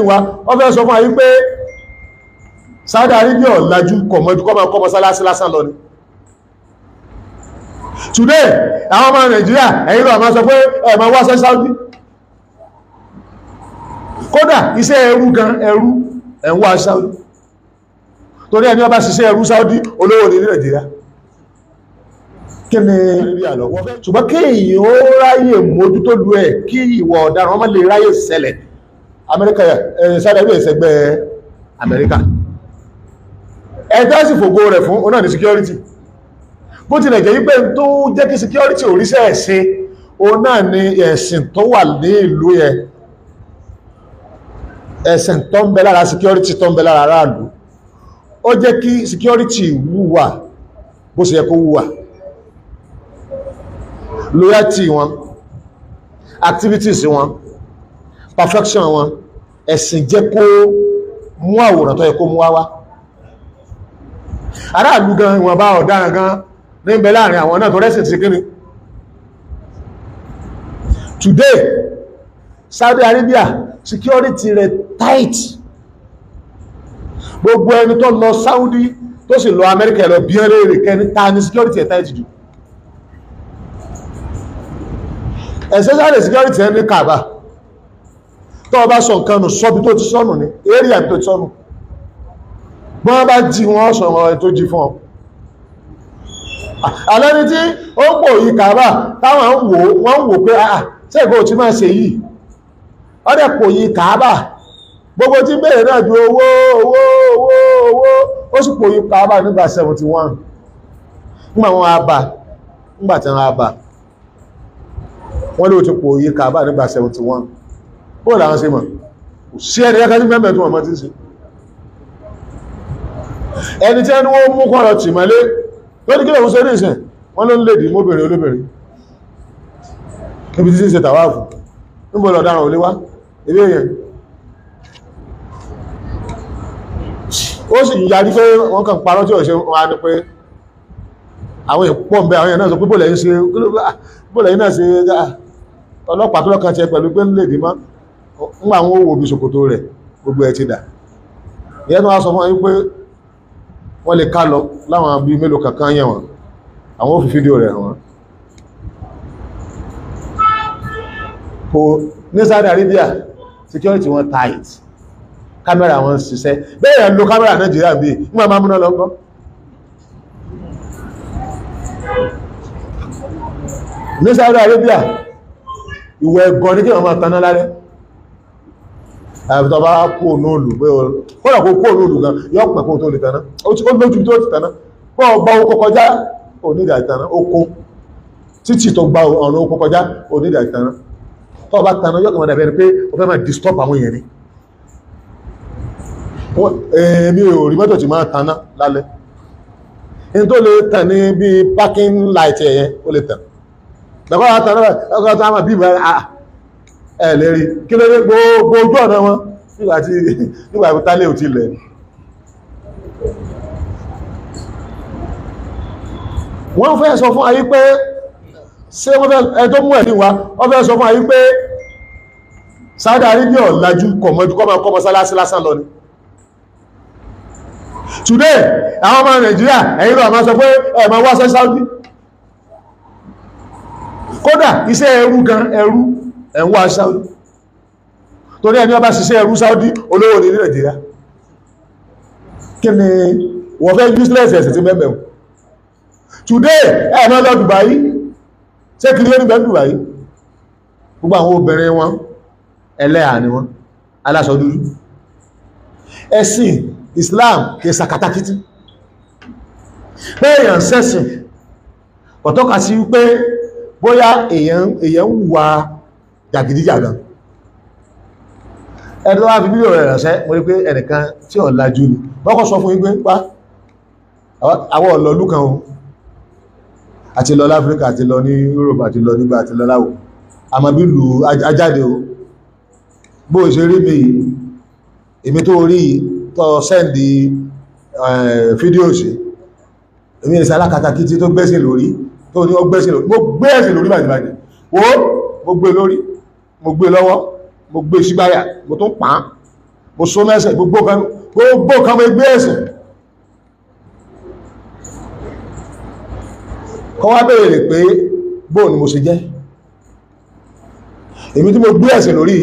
Wá wọ́n fẹ́ sọ fún ayé pé Saudi Arabia ọ̀làjú kọ̀mọ́jú kọ́ máa kọ́ mọ́sálásí lásán lọ ni. Today, àwọn ọmọ Nàìjíríà, ẹ̀yin náà máa sọ pé ẹ̀ máa wá sẹ́ Saudi. Kódà iṣẹ́ ẹrú gan, ẹrú ẹ̀ ń wá Saudi, torí ẹni ó bá ṣiṣẹ́ ẹrú Saudi, olówó ní Nàìjíríà. Kí ni? Ṣùgbọ́n kí èyàn ó ráyè mójútó lu ẹ̀, kí ìwà ọ̀daràn ọmọ lè ráyè ṣẹlẹ̀. Amẹ́ríkà, Saudi Arabia ìṣẹ́gbẹ́ Amẹ́ríkà, ẹ̀dá sì fògo rẹ̀ fún ọ̀nà ní security. Bó tilẹ̀ jẹ́ wípé tó jẹ́ kí security oríṣẹ́ ẹ̀sìn òun náà ni ẹ̀sìn tó wà ní ìlú yẹn, ẹ̀sìn tó ń bẹ lára security, tó ń bẹ lára aráàlú, ó jẹ́ kí security wúwà bó ṣe yẹ kó wúwà. Loyalty wọn, activities wọn, perfection wọn, ẹ̀sìn jẹ́ kó mú àwòrán tó yẹ kó mú wá wá. Aráàlú gan, ìwọ̀n bá ọ̀daràn gan ní bẹ láàrin àwọn náà tó rẹ́sìn ti kíni. Today, Saudi Arabia, security rẹ̀ tight. Gbogbo ẹni tó lọ Saudi, tó sì lọ Amẹ́ríkà, lọ bí ẹlẹ́rẹ̀ kẹni ta ní security ẹ̀ tight jù, especially security ẹ̀ ní Kaaba. Tó o bá sọ nǹkan nù, sọ́bi tó ti sọ́nù ní area tó ti sọ́nù, bọ́n bá jí wọ́n sọ wọn tó jí fún ọ. Alẹ́ni tí ó ń pò yí Kaaba, táwọn ń wò, wọ́n ń wò pé àà, sẹ́gbẹ́ ò tí máa ṣe yìí? Ọdẹ pò yí Kaaba, gbogbo tí bèèrè náà ju owó, owó, owó, owó. Ó sì pò yí Kaaba nígbà 71. Nígbà wọn á bá, nígbà tí wọ́n á bá, wọ́n ló ti pò yí Kaaba nígbà 71. Bó làwọn ṣe mọ̀? Kò sí ẹni kẹ́kẹ́ tí mẹ́mẹ́ tó wọ́n mọ́ tí ń ṣe. Ẹni tí ẹni wọ́n mú kọ́rọ̀ tì mọ́lé tó ní kí lòun ṣe ní ìsìn, wọ́n ló ń lè dì mọ́bìnrin olóbìnrin níbi tí ń ṣe tàwáàfù. Níbo lọ̀daràn ò lè wá ilé èèyàn? Ó sì yarí pé wọ́n kàn parọ́ tí ò ṣe. Wọ́n á ní pé àwọn èèyàn pọ̀ ń bẹ. Àwọn èèyàn náà sọ pé bóòlẹ̀ ń ṣe, bóòlẹ̀ náà ṣe ọlọ́pàá tó lọ́kàn tiẹ̀ pẹ̀lú pé ń lè dì mọ́. Ń àwọn owó bí ṣòkòtò rẹ̀ gbogbo ẹ̀ ti dà. Ìyẹn tó wá sọ fún wọn pé wọ́n lè ká lọ láwọn bí mélòó kankan yẹn wọn, àwọn ò fi fídíò rẹ̀ hàn wọ́n. Kò ní Saudi Arabia, security wọn tight, kámẹ́rà wọn ṣiṣẹ́ bẹ́ẹ̀. Yẹn lo kámẹ́rà Nàìjíríà bí nígbà máa múná lọ́ngọ́. Ní Saudi Arabia, ìwẹ̀ ẹ̀gọ́ ní kí wọ́n máa taná lálẹ́. Àbítọ́ bá kú ònúòlù pé kọ́nà kó kú ònúòlù gan, yọ́ pẹ̀ kó tó lè taná. Ó lójú tó ti taná bọ́ ọgbà oko kọjá, onídà ìtaná oko títì tó gba ọ̀nà oko kọjá, onídà ìtaná. Tó bá taná, yọ́ kàn dàbí ẹni pé ó fẹ́ máa disturb àwọn èèyàn ni. Èmi ò rí mọ́tò tí máa taná lálẹ́. In tó lè tàn ní bí parking light ẹ̀yẹn, ó lè tàn lọ́kọ́ taná, lọ́kọ́ taná bí ẹ̀ lè rí. Kí ló dé? Gbogbo ojú ọ̀nà wọn nígbàtí nígbà tálẹ̀ ò ti lẹ̀. Wọ́n fẹ́ sọ fún ayé pé ṣé wọ́n fẹ́ ẹ tó mú ẹ̀rí wa, wọ́n fẹ́ sọ fún ayé pé Saudi Arabia ọ̀làjú kọ̀mọ́jú kọ́ máa kọ́ mọ́sálásí lásán lọ ni. Today, àwọn ọmọ Nàìjíríà, ẹ̀yin náà máa sọ pé ẹ̀ máa wá sẹ́ Saudi. Kódà iṣẹ́ ẹrú gan, ẹrú ẹ̀ ń wá Saudi, torí ẹni ó bá ṣiṣẹ́ ẹrú Saudi, olówó ní Nàìjíríà. Kí ni wọ́n fẹ́ useless ẹ̀sìn tí mẹ́mẹ́? Today, ẹ̀ máa lọ Dubai. Ṣé kiri ó ní bẹ́ẹ̀ Dubai? Gbogbo àwọn obìnrin wọn, ẹlẹ́hà ni wọ́n, aláṣọ dúdú. Ẹ̀sìn Islam kì í sakatakítí pé èèyàn sẹ́sìn kò tọ́ka sí wípé bóyá èèyàn ń wùwà jàgídíjàgan. Ẹni tó wá fi fídíò rẹ̀ ránṣẹ́, mo rí pé ẹnìkan tí ò lajú ni. Wọ́n kọ́ sọ fún yín pé pa àwọn ọ̀lọ́lú kan o, àti lọ láfíríkà, àti lọ ní Europe, àti lọ nígbà, àti lọ láwò, àmọ́ bí lù ajáde o. Bó ṣe rí mi, èmi tó rí tó sẹ́ndì fídíò sí èmi, ìsẹ́ alákatakítí tó gbẹ́sìn lórí tó ní ó gbẹ́sìn lórí. Mo gbé ẹ̀sìn lórí bàjẹ́bàjẹ́ wo, mo gbé lórí, mo gbé lọ́wọ́, mo gbé sígbáyà, mo tún pàá. Mo so mẹ́sẹ̀ gbogbo kan mo gbé ẹ̀sìn. Kọ́ wá béèrè pé bóò ni mo ṣe jẹ́. Èmi tí mo gbé ẹ̀sìn lórí,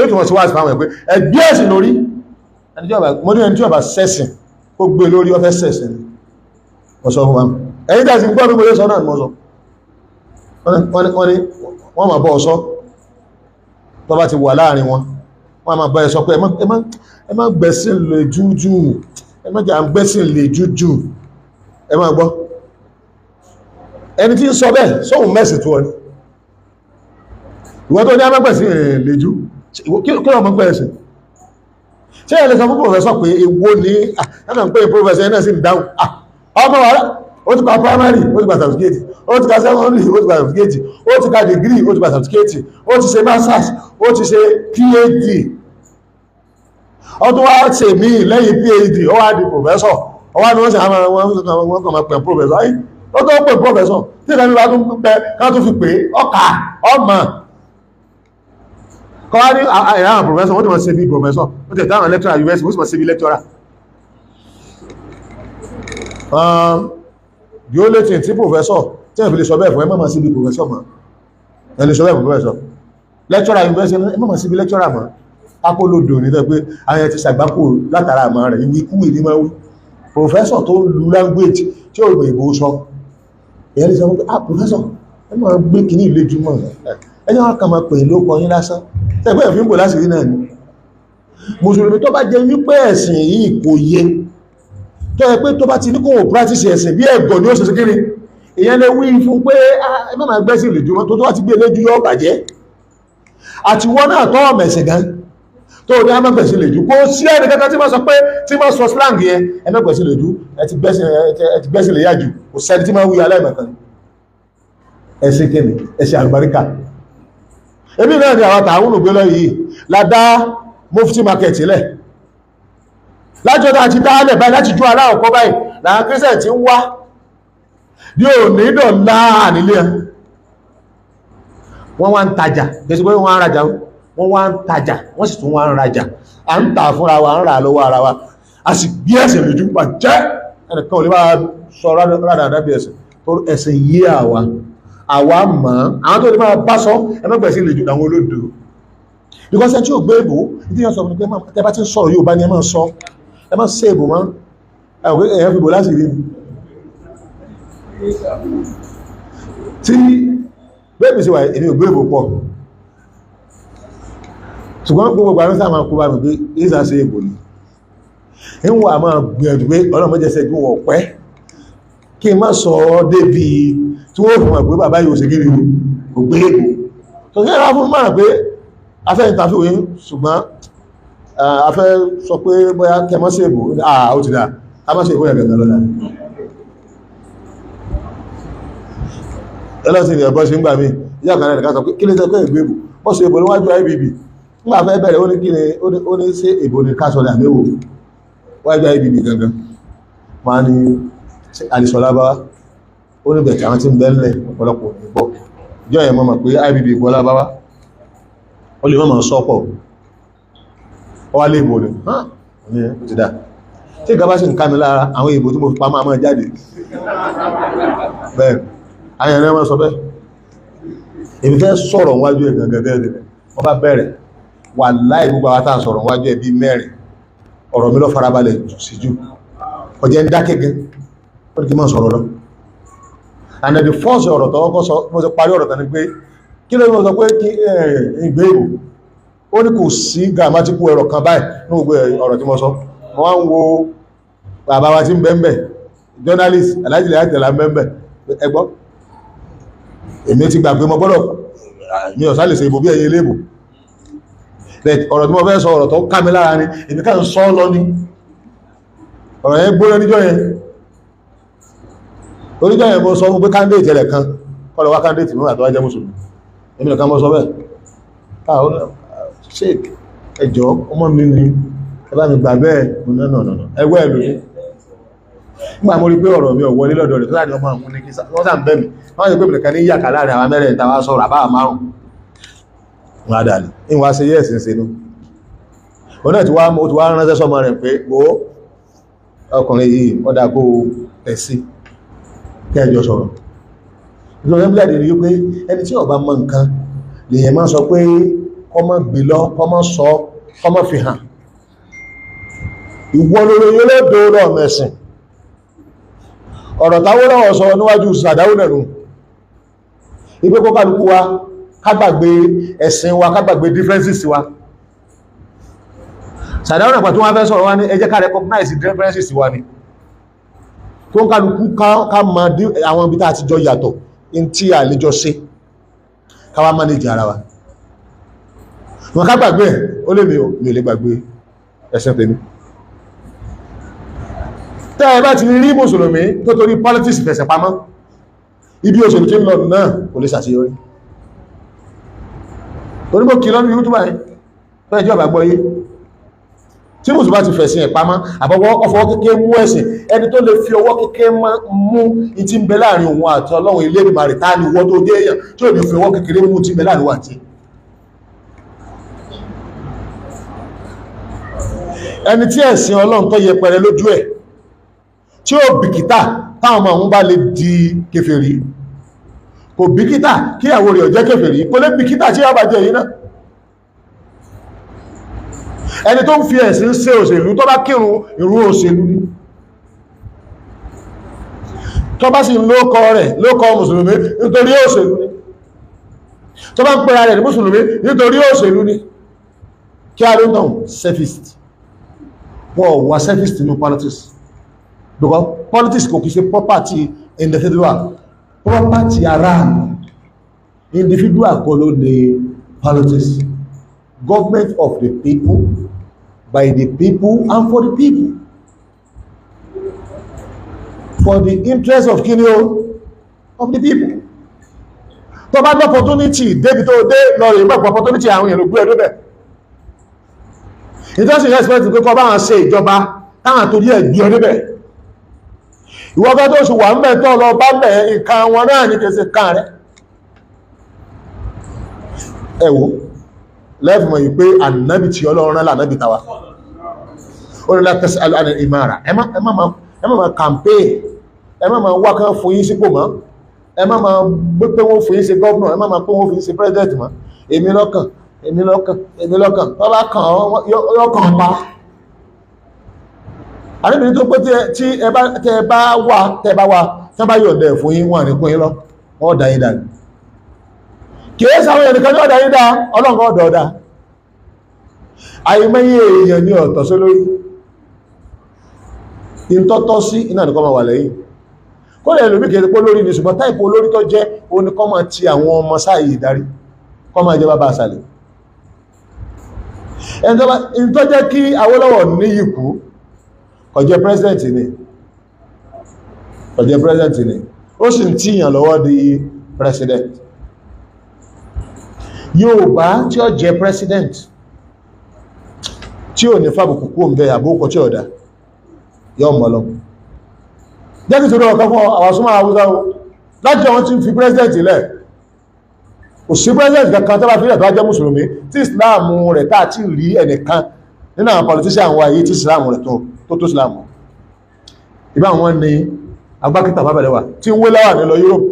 ètò wọn sí wá sí fáwọn ẹ̀ pé ẹ gbé ẹ̀sìn lórí. Mo ní ẹni tí ó bá ṣẹ̀sìn ó gbé lórí, ó fẹ́ ṣẹ̀sìn. Mo sọ fún wa. Ẹ̀yin tí a sì ń gbọ́ bí mo lè sọ náà ni mo sọ. Wọ́n ní wọ́n máa bọ́ ọ sọ. Tó bá ti wà láàrin wọn, wọ́n máa bá ẹ sọ pé ẹ má gbẹ́sìn lè jújù, ẹ má jà ń gbẹ́sìn lè jújù. Ẹ má gbọ́. Ẹni tí ń sọ bẹ́ẹ̀ sóhun mẹ́sì tó ọ ni. Ìwọ tó ní amágbẹ̀sìn lè jú, kí ló mọ̀ pẹ́ ẹ̀sìn? Ṣé ẹ lè sọ fún pòfẹ́sọ̀ pé èwo ni ẹ̀nà ń pè pòfẹ́sọ̀ náà sì ń dáhùn? Ọmọ wa ó ti ka primary, ó ti gba certificate, ó ti ka secondary, ó ti gba certificate, ó ti ka degree, ó ti gba certificate, ó ti ṣe masters, ó ti ṣe PhD. Ó tún wá ṣe míì lẹ́yìn PhD, ó wá di professor. Ó wá ní wọ́n ṣe àwọn wọ́n kàn máa pè professor. Ó tó pè professor, tí ìkànnì bá tún pẹ́ ká tún fi pè ọkà ọmọ. Kọ́ wá ní àwọn professor, wọ́n ti mọ̀ ṣe bí professor, wọ́n ti dáhùn lecturer university, wọ́n sì mọ̀ ṣe bí lecturer. The only thing tí professor tí ẹ̀ fi lè sọ bẹ́ẹ̀ fún ẹ má máa sí bí professor mọ́. Ẹ lè sọ bẹ́ẹ̀ fún professor. Lecturer university, ẹ má máa sí bí lecturer mọ́. Apolodò ní tẹ́ pé àwọn ẹ̀ ti ṣàgbákò látara àmọ́ rẹ̀, ìwé kú ìní máa wí. Professor tó lu language tí ò ìbò sọ. Èyàn lè sọ pé, ah professor, ẹ máa gbé kìíní ìlejò mọ́. Ẹ jẹ́ wọn kàn máa pè é lóko yín lásán. Tẹ́gbẹ́ ẹ̀fín bò láti rí náà ni. Mùsùlùmí tó bá jẹ́ wípé ẹ̀sìn yìí kò yé, tó yẹ pé tó bá ti ní kò practice ẹ̀sìn bí ẹ̀gọ̀ ni ó ṣe kiri, èyàn lè wí fún pé ẹ má máa gbẹ́sìn lè jùmọ́ tó tó wá ti gbé léjú yọ bàjẹ́. Àti wọ́n náà tọ́ ọmọ ẹ̀sìn gan tó ní ẹ má gbẹ̀sìn lè jù, kó sí ẹni kankan tí máa sọ pé tí máa sọ slang yẹn, ẹ má gbẹ̀sìn lè jù, ẹ ti gbẹ́sìn lè yá jù, kò sẹ́ni tí máa wí aláìmọ̀kan. Ẹ̀sìn kìnnì, ẹ̀sìn àlùbáríkà. Ebi náà ni àwọn tààrùn ògbé lọ yìí la dá mufti market lẹ̀ lájọ́dá àti dáálẹ̀ báyìí láti jú aláàkọ́ báyìí láwọn kírísẹ̀ tí ń wá ní òní dọ̀lá nílé ẹ. Wọ́n wá ń tajà, kìí pé wọ́n ń rajà, wọ́n wá ń tajà, wọ́n sì tún wá ń rajà. À ń tà fúnra wa, ń rà lọ́wọ́ ara wa, a sì gbé ẹ̀sìn lójú pa jẹ́ ẹnìkan ò lè bá sọ rádàdà bí ẹ̀sìn tó ẹ̀sìn yé àwa àwa mọ̀. Àwọn tó lè máa bá sọ ẹmẹ́gbẹ̀sí lè jù àwọn olódò, because ẹni tí ò gbé èbò ìdí yẹn sọ fún mi pé tẹ bá ti ń sọ̀rọ̀ yóò bá ní ẹ máa sọ, ẹ máa ṣe èbò mọ́, ẹ̀yàn fi bò láti rí mi tí bẹ́ẹ̀ sí wà èmi ò gbé èbò pọ̀, ṣùgbọ́n gbogbo ìgbà sáà máa kó bá mi pé ìsà ṣe èbò ni ń wà máa gbìyànjú pé ọlọ́mọdé ṣe wọ̀ pẹ́ kí n má sọ ọ́ débi tí wọ́n fún ẹ̀pẹ́ bàbá yóò ṣe kí ni kò gbé èbò tó ṣe rá fún márùn pé afẹ́ ìtàfíwé, ṣùgbọ́n afẹ́ sọ pé bóyá kẹmọ́ sí èbò, àà ó ti dá a má ṣe èbò ẹ̀gẹ̀gẹ̀ lọ́dá ẹlọ́sìn ni ẹ̀bọ́ ṣe ń gbà mí ìyá kan ẹ̀ka sọ pé kí ló sọ pé ègbé èbò bọ́ ṣe èbò níwájú IBB nígbà fẹ́ bẹ̀rẹ̀ ó ní kí ni ó ní ṣe èbò ní ká sọ ní àmì wájú IBB gangan wọn á ní àlìsọ̀lá bá ó ní bẹ̀tẹ̀ àwọn tí ń bẹ́ẹ̀lẹ̀ ọ̀pọ̀lọpọ̀ ní gbọ́ ìjọ yẹn mọ́ pé IBB gbọ́ lábáwá ó lè mọ́ sọ́pọ̀ ó wá lè ìbò ní ní ó ti dá tí ìgbà bá sì ń ká mi lára àwọn ìbò tí mo fi pa máa jáde bẹ́ẹ̀ ayẹyẹ rẹ̀ sọ bẹ́ẹ̀ èmi fẹ́ sọ̀rọ̀ wájú ẹ̀ gangan bẹ́ẹ̀ wọ́n bá bẹ̀rẹ̀ wà láì gbogbo àwọn tá à ń sọ̀rọ̀ wájú ẹ̀ bíi mẹ́rin ọ̀rọ̀ mi lọ farabalẹ̀ sí jù ọjẹ́ ń dákẹ́ gan ó ní kí n máa sọ̀rọ̀ lọ. And then the first ọ̀rọ̀ tó kọ́kọ́ sọ mo ti parí ọ̀rọ̀ tán ni pé kí ló ń sọ pé kí ìgbé ìbò ó ní kò sí grammatical error kan báyìí ní gbogbo ọ̀rọ̀ tí mo sọ. Mo wá ń wo bàbá wa tí ń bẹ́ ń bẹ̀ journalist Alhaji Lẹ́yìn Àtẹ̀lá ń bẹ́ ń bẹ̀ ẹ gbọ́ èmi ti gbà pé mo gbọ́dọ̀ mi ò sá lè ṣe ìbò bí ẹ̀yin eléèbò ọ̀rọ̀ tí mo fẹ́ sọ ọ̀rọ̀ tó ká mi lára ni èmi ká ń sọ lọ ni ọ̀rọ̀ yẹn gbóná níjọ́ yẹn oníjọ́ yẹn mo sọ fún pé candidate rẹ̀ kan kọ́ lọ wá candidate mi àtọwá jẹ́ mùsùlùmí èmi nìkan mo sọ bẹ́ẹ̀ sheik ẹjọ́ ọmọ mi ni ẹ bá mi gbà bẹ́ẹ̀ mo ní nà nà ẹgbẹ́ ẹ̀ lóní nígbà mo rí pé ọ̀rọ̀ mi ò wọlé lọ́dọ̀ rẹ̀ tó láti ọmọ àwọn ní kí wọ́n sà ń bẹ̀ mí wọ́n sì pé mi nìkan ní yàkà láàrin àwọn mẹ́rẹ̀ẹ̀ta wá sọ̀rọ̀ àbá márùn-ún wọ́n á dà ní ìwọ̀n á ṣe yẹ́ẹ̀sì ń ṣe nú Òun náà ti wá ó ti wá ránṣẹ́ sọ́mọ rẹ̀ pé wo ọkùnrin yìí ó dáa kó tẹ̀ sí kẹjọ sọ̀rọ̀. Ìjọba ẹgbẹ́ rí wípé ẹni tí ó bá mọ nǹkan lèyàn máa sọ pé kó má gbé lọ, kó má sọ, kó má fi hàn. Ìwọ lórí olóòdó lọ́mẹ̀sìn. Ọ̀rọ̀ táwọ́lọ́wọ́ sọ níwájú sàdáwò nẹ̀nu ipé kó kálukú wa ká gbàgbé ẹ̀sìn wa, ká gbàgbé differences wa. Sàdáwò nàpà tó wọ́n fẹ́ sọ̀rọ̀ wá ní ẹ jẹ́ ká recognize differences wa ni, kó kálukú ká mọ àwọn ibi tá a ti jọ yàtọ̀, in tí a lè jọ ṣe, ká wá manage ara wa. Wọn ká gbàgbé ẹ̀, ó lè mi ò mi ò lè gbàgbé ẹ̀sìn tèmi. Tẹ́ ẹ bá ti rí mùsùlùmí tó torí politics fẹ̀sẹ̀ pamọ́, ibi òṣèlú tí ń lọ náà kò lè ṣàṣeyọrí. Torí mo kí lọ́nà YouTube báyìí tó ẹjọ́ bá gbọ́ yé, tí mùsùlùmí bá ti fẹ̀sìn ẹ̀ pamọ́, àbọ̀wọ́ ọfọwọ́ kékeré mú ẹ̀sìn, ẹni tó lè fi ọwọ́ kékeré mú ìtí ń bẹ láàrin òun àti Ọlọ́run ilé ìgbìmọ̀ rẹ̀, tá ní ìwọ tó dé èèyàn tí ò ní fi ọwọ́ kékeré mú ìtí ń bẹ láàrin òun àti ẹni tí ẹ̀sìn Ọlọ́run tó yẹpẹrẹ lójú ẹ̀, tí ó bìkítà táwọn ọmọ òun bá lè di kèfèrí, kò bìkítà kí ìyàwó rẹ̀ ó jẹ́ kèfèrí, kò lè bìkítà tí ó bá jẹ́ yìí náà. Ẹni tó ń fi ẹ̀sìn ṣe òṣèlú, tó bá kírun ìrun òṣèlú ni, tó bá sì ń lóókọ rẹ̀ lóókọ mùsùlùmí nítorí òṣèlú ni, tó bá ń pera rẹ̀ ní mùsùlùmí nítorí òṣèlú ni. Kí a ló ń tàn selfish, wọ́n wà selfish nínú politics, because politics kò kìí ṣe property individual, property aráàlú. Individual kọ́ ló ní politics. Government of the people, by the people, and for the people, for the interest of kini o, of the people. Tó bá ní opportunity débi tó dé lọ rè mọ́ opportunity àwọn èèyàn ló gbé ẹdún bẹ̀. Ìjọsìn respect pé kọ́ bá wọn ṣe ìjọba táwọn torí ẹ̀ gbé ọdún bẹ̀. Ìwọ́n fẹ́ tó ṣù wà ń bẹ̀ tó lọ bá bẹ̀ nǹkan wọn náà ní kẹsẹ̀ kan rẹ̀. Ẹ wò lẹ́fìmọ̀ yìí pé ànábì tí Ọlọ́run rán lànábì tàwa. Ó ní láti tẹ́sí alẹ́ ìmára. Ẹ má máa campaign, ẹ má máa wá kán fún yín sípò mọ́, ẹ má máa gbé pé wọ́n fún yín ṣe gọ́vnà, ẹ má máa pé wọ́n fún yín ṣe president mọ́. Èmi lọ́kàn, èmi lọ́kàn, èmi lọ́kàn, tó bá kàn ọ́ yọkàn pa. Àníbìnrin tó pé tí ẹ bá wà, tẹ́ bá wà, tẹ́ bá yọ̀ǹda ẹ̀ fún yín, wọ́n ní kún yín lọ, wọ́n dá yín dànù. Kìí sáwọn ẹnìkan ní ọ̀dá yín dá, Ọlọ́run ọ̀dọ̀ ọ̀dá. Àìmọye èèyàn ní ọ̀tọ̀ sí lórí. Ìtọ́tọ́ sí iná nìkan máa wà lẹ́yìn. Kó lè lómi kìí pé lórí ni, ṣùgbọ́n táìpù olórí tó jẹ́ òun kọ́ máa ti àwọn ọmọ sáàyè ìdarí, kọ́ máa jẹ́ bàbá àṣàlẹ̀. Ẹni tó jẹ́ kí Awólọ́wọ̀ níyì kú, kò jẹ́ president ni, kò jẹ́ president ni, ó sì ń tíyàn lọ́wọ́ di president. Yorùbá tí ó jẹ́ president tí ò ní fàbùkù kú ń bẹ àbúkọ tí ó dá yọ mọ́ lọ. Jẹ́ kí torí ọ̀kan fún àwọn súnmọ́ Haúsá o, láti àwọn tí ń fi president lẹ̀, kò sí president kankan tó bá fi rẹ̀ tó bá jẹ́ mùsùlùmí tí Islam rẹ̀ tá àti rí ẹnìkan nínú àwọn politician wa yìí tí Islam rẹ̀ tó tó Islam. Ìbá wọn ni Abubakar Bàbá tí ń wé láwà ní lọ Europe,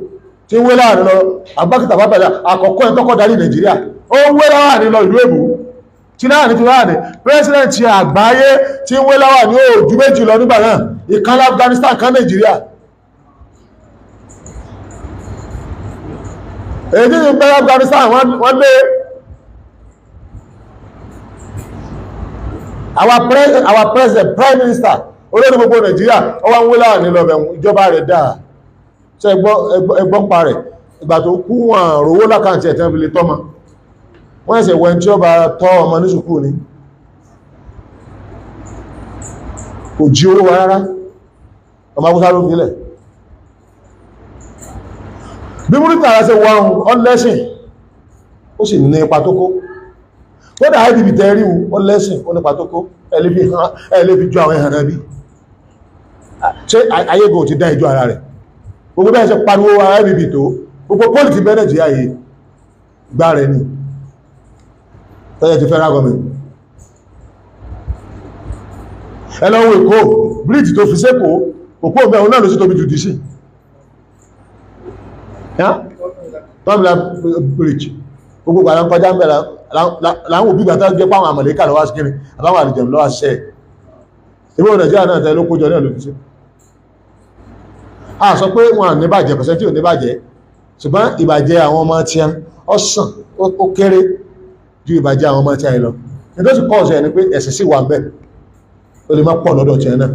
tí ń wé láwà ní lọ Abubakar Bàbá àkọ́kọ́ ẹ̀ tọ́kọ́ darí Nàìjíríà, ó ń wé láwà ní lọ ìlú èbú, tí láwà ní ti láwà ní president àgbáyé tí ń wé láwà ní ojú méjì lọ nígbà náà, ìkan Afghanistan kan Nàìjíríà. Èyí tí ń bẹ Afghanistan wọ́n lé our president, prime minister olórí gbogbo Nàìjíríà, ó wá ń wé láwà ní lọ bẹ̀rù ìjọba rẹ̀ dáa. Ṣe ẹgbọ́n pa rẹ̀ ìgbà tó kú wọn rówó lákàntí ẹ̀tẹ́ fi lè tọ́mọ, wọ́n ẹ̀sẹ̀ wẹ́n tí ó bá tọ́ ọmọ ní sùkúù ni, kò jí owó wa rárá, ọmọ akúsá ló fílẹ̀. Bí Múrítàlá ṣe wọ́n ọlẹ́sìn, ó sì ní ipa tó kó. Kódà IDP tẹ́ríwú ọlẹ́sìn, ó nípa tó kó, ẹ lè fi jọ àwọn ẹ̀hànà bí ṣe ayégo ti dá ìjọ ara rẹ̀. Gbogbo bẹ́ẹ̀ ṣe pariwo IBB tó, gbogbo pólìtì bẹ́ẹ̀ Nàìjíríà yìí gbá rẹ̀ ni tọ́jẹ́ ti federal government. Ẹ lọ wo Èkó, bíríìjì tó fi sẹ́kọ̀ọ́ òpó mẹ́rin náà ló sì tóbi jù dì sí tọ́mìlà bridge. Gbogbo gbàdá ń kọjá ń bẹ̀rẹ̀ láwọn òbí gbàtà jẹ́ pàwọn àmàlẹ́kà lọ́wọ́ sí kíni àbáwọn àlùjẹ̀mù lọ́wọ́ ṣiṣẹ́ ìwé Nàìjíríà náà tẹ́ ló kójọ náà ló fi sí. A sọ pé wọn ní bàjẹ́, kọ̀sẹ́ tí ò ní bàjẹ́, ṣùgbọ́n ìbàjẹ́ àwọn ọmọ tí ó sàn ó kéré ju ìbàjẹ́ àwọn ọmọ tí a lọ. Nítorí kọ́ ọ̀sẹ̀ ni pé ẹ̀sìn sì wà ń bẹ̀, ó lè má pọ̀ lọ́dọ̀ tí ẹ náà.